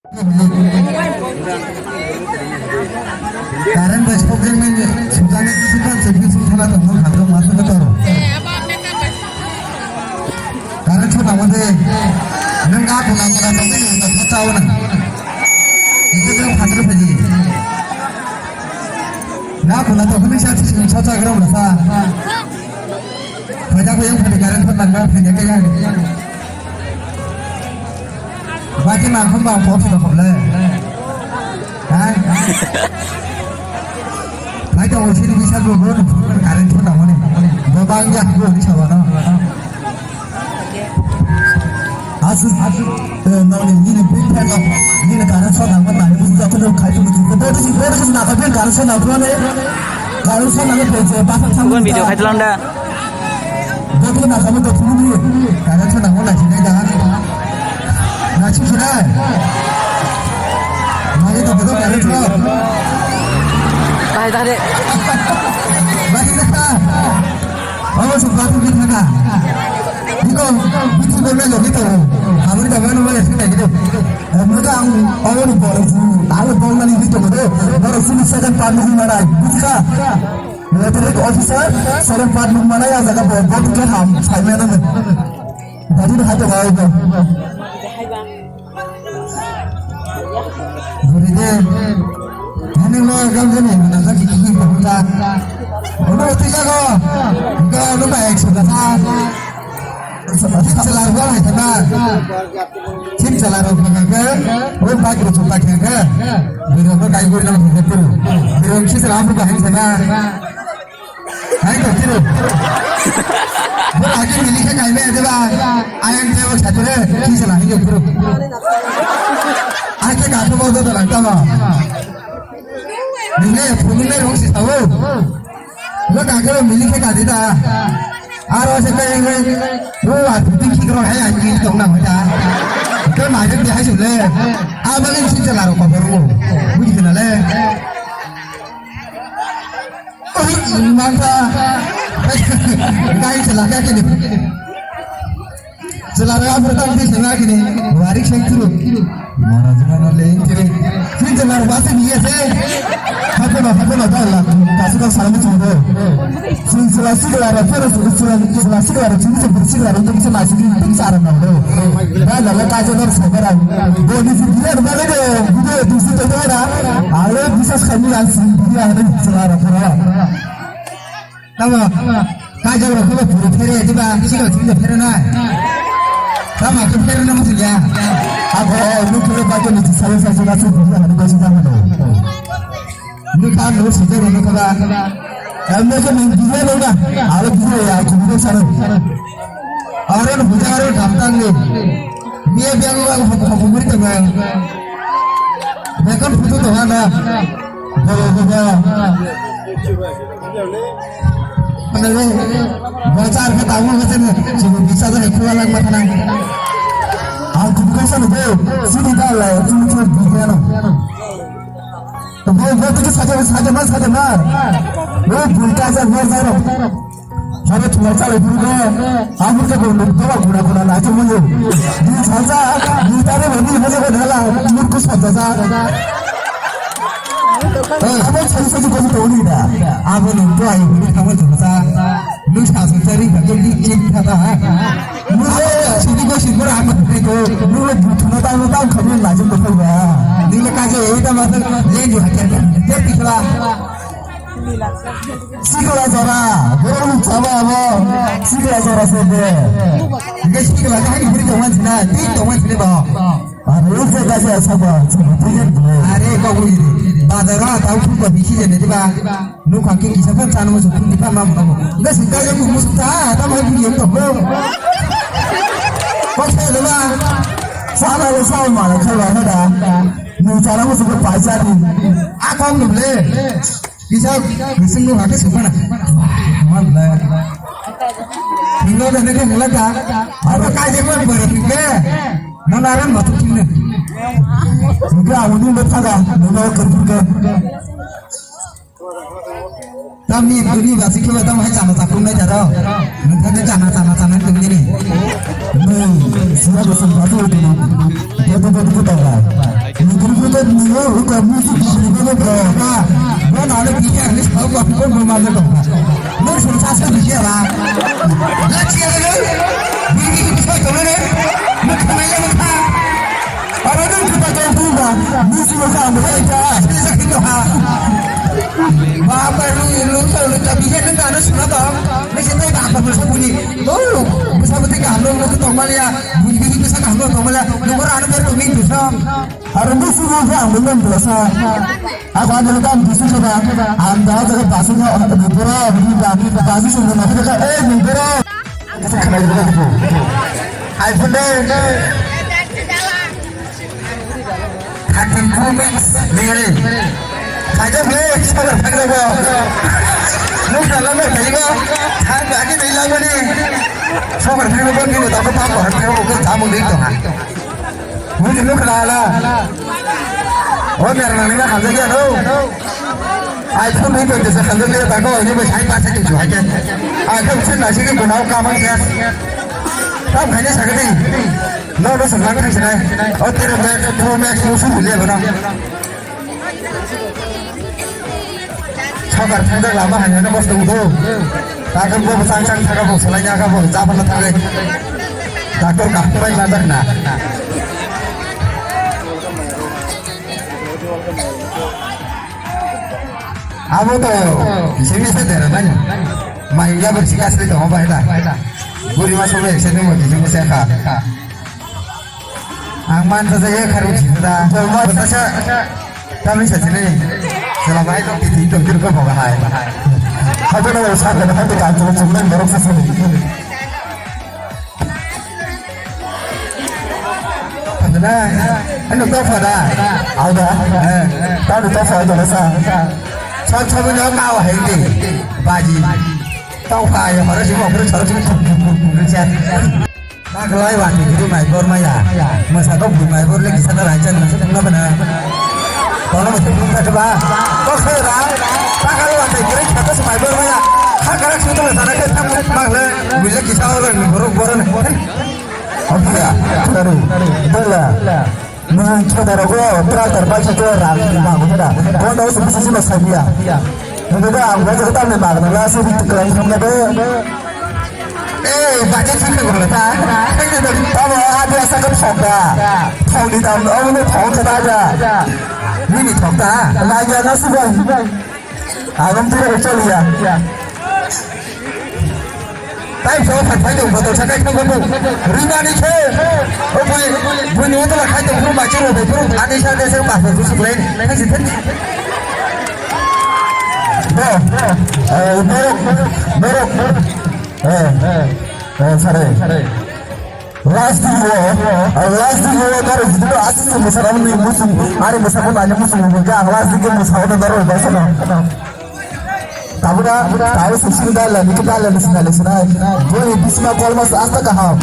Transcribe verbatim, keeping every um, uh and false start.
Current bai sokjaknai sujani sukha se bising thana tongmo khatok masuk toro. Current sokha mode nang ga kuna kuna tongmani tongmo chawana. Itu tu phatar phaji. Ga kuna tongmani sa sing socha gram rasa. Phaida ko yang phaida current sokha nang phaida kaya. Baki mangkhum bang pok sida khoble. Ha? Hai to osin bisa go go current sokha mani. Bo bang ya go ni sawa no. Asu asu. Noni nini big fan no. Nini current sokha mani. Buja ko khai tu buja. Bodo si bodo si na ka current sokha mani. Current sokha mani. Basa. Video khai tulang da. Joto na kamo to phuru ni. Kaga chana mo na sinai da. Na si sinai. Mari to bedo kaga chana. Tahe tahe. Mari da. Amo so batu ni thaka. Biko, bitu bolna logi to. Hamari da bana mari sinai gitu. Maka ang awal ni borok, ang borok ni gitu gitu. Borok sini second part ni mana. Buka. Military officer, seven part nung mana ya jaga bo, bo tu ham, sai mana ne. Baju tu hatu kau bo. Guride, ini lo gam gini, mana jaga kiki kiki kau ta. Ono tiga ko, enggak ono baik sudah ta. Sila ruang itu na. Sim chala rok phaka khe, o bike rok phaka khe, bwrwi rok kai gori nang phaka khe. Bwrwi rok sisra aphuru bahai sana. Hai to kiro. Bo agi mili khe kai me de ba. Ayang de bo satore, sisra hinge kiro. Ake ka to bo do da ta ba. Nile phunile rong si sao. Lo ka khe mili khe ka de da. Aro se kai kai. Lo a tu ti ki ro hai a ki tong na da. Ko ma je de hai su le. A ba le si chala ro ko bo ro. Buji na le. Mangta. Kai chala ka ke ni. Chwla rok aphuru tamo twi sengla kini, warik seng kuru. Mara jima no leng kiri. Fin chwla rok basi biye se. Hakono, hakono, da la. Kasu ka salamu chungo. Fin chwla sikla rok, chwla, chwla, chwla sikla rok, chwla sikla sikla rok, chwla sikla, chwla sikla rok, chwla sikla rok. Da la la kajo dor sobara. Bo ni si biye ba le de, biye du si to da. Ale bisas kami an si biye ane chwla rok. Tamo, kajak rok khe puro phere diba, sikla sikla phere nai. Tamo khe phere nang sing ya. Abo, nuk khe ba khe nuk salo sa sa su bu ha nuk sa sa no. Nuk ka nuk sing ja nuk ba. Am nuk khe nuk bi ya nuk ba. Alo bi ya ya ku nuk sa no. Aro nuk bu ja aro dam tang ni. Biya biya nuk ba ha ha bu muri ta ba. Bekon photo to ha na. Bo bo bo. Ano, bo char khe tabuk khe chini, chini bisa jani khula lang ma thanang. Ang kubu kaisa no bo, sini da la, chini chini bisa no. Bo, bo tu saja, saja ma, saja ma. Bo bulta ja, bo ja ro. Hare thula chale buru ko, ang ke bo nuk dola guna guna na chumuyo. Di saja, di tare bo ni haja ko dala, murku saja ja. Abo chai chai ko to ni da. Abo no to ai ni kamo to sa. Nu sa sa chari ka ke ni in ka ta. Nu le sini ko sini ko ram ko. Nu le bu thuna ta ta ka ni la jin ko ba. Ni le ka je ei ta ma ta le ni ha ke. Ke ti kala. Sikla jora. Boro ni chaba abo. Sikla jora se de. Ke sikla ka ni buri to man na. Ti to man ne ba. Are, o jaga se sabo, sabo, buyan bo. Are, ko bui. Bazar o tau phu ko bisi jene diba. Nuk kha ke kisa phan chana musu phu diba ma mo. Nda sita je ku musu ta, ta mai bui to bo. Ko se diba. Sala le sa ma le khala da. Mu chana musu ko paisa di. A kong le. Kisa bising no hake sukana. Wah, wah, wah. Tinggal dan dia mulai dah. Apa kaje pun berarti ke? Nang aran batu tinggal. Juga awalnya berpada, nang kerja. Kami ini basi kita tahu hai sama takung aja dah. Nang kerja sama sama sama tu ini. Nang sudah bosan batu itu. Dia tu betul betul dah. Ko musu bisri ko ko ko na. Bo na le biya ni ko ko ko ko ma le ko. Mo so sa sa biya ba. La chi le. Bi bi ko ko le. Mo ko le mo ka. Aro no ko ko ko ba. Musu ko ka mo ka. Sa sa ki ko ha. Ba ba lu lu ko lu ta biya ni ka no suna ba. Ni se ba ba ko so buni. Oh, bisa betul ka lo lo ko to ma ya. Buni bi bisa ka lo to ma ya. Lo ko ra no ko mi tu sa. Aro musu ko ang belum dosa. Aku ada luka musu coba. Anda jaga basu na orang kedua orang kita basu semua nanti kita eh minggu. Kita kena juga gitu. iPhone deh. Thirteen Pro Max ni ni. Kaja be sabar thang lo. Lu kalau mau kaji ko. Thang lagi ni lagu ni. Sabar thang lo ni tak apa apa. Thang lo ke tamu ni to. Buji nukla la. O mer nang ni hamjak ya no. Ai phone ni ko jesa hamjak ya ta ko ni bo sai pa sai chu haja. Ai ko sin na sigi ko nau ka mang ya. Tam khane sagdi. No no sa lang thang sai. O tere me Pro Max musu bhul ya bana. Sokar thangjak lama hai hwnwi bosto wngkho. Takhuk bo bwsang sang thaka bo swlaina kha bo japharna thangwi. Doctor kaham bai manjak na. Abo to simi se dera nai. Mai ya bo sikasri to bai da. Buri ma sobe se ni mo di se kha. Ang man sa sa ye kharu si sa. Sa sa. Kami sa sini. Selamat itu piti itu itu kau bawa hai. Hatu na sa ka hatu ka tu tu men borok sa sini. Hatu na. Ano to fa da. Au da. Eh. Ta to fa da sa. Sa sa ni ka wa hai ti. Baji. To fa ya mara si ko ko sa. Taklai watwi kwrwi mai bor maya. Mwsakok bui mai bor le kisa no raisa no se thangna bana. Kono mwsuk thangna khe ba. Kok se ra. Taklai watwi kwrwi khe to se mai bor maya. Hakara se to le sana khe thang ma le. Bui le kisa o le borok bor ne. Oke ya. Taru. Bela. Nwng chwdarogo tractor bai khe rak mago da. Bono se bisi sino sabiya. Nwng da ang bo khe tamni mago da se ri kwlai thangna de. Eh, baje thik kwlai ta. Tamo adi asa kan thok da. Thok di tam, oh, no thok da da. Nini thok da. Lagi ana subai. Agam tu ko chaliya. Tai so phat phai dong, boto sakai thang boto. Rima ni khe. O bui, bui ni boto la khai dong, bui ma chiro dong, bui ani sa de se pa so su play. Khai si then. Bo, eh, borok, borok. Eh, eh, sare. Last thing wo, last thing wo, naro jidino aswk se mwsarok ni muchung, ari mwsarok nani muchung bo khe ang last thing wo mwsarok no naro bai sano. Tabura, tabura sisi dala, niki dala, nisi dala, sinai. Boni bisma kolmas asta kaham.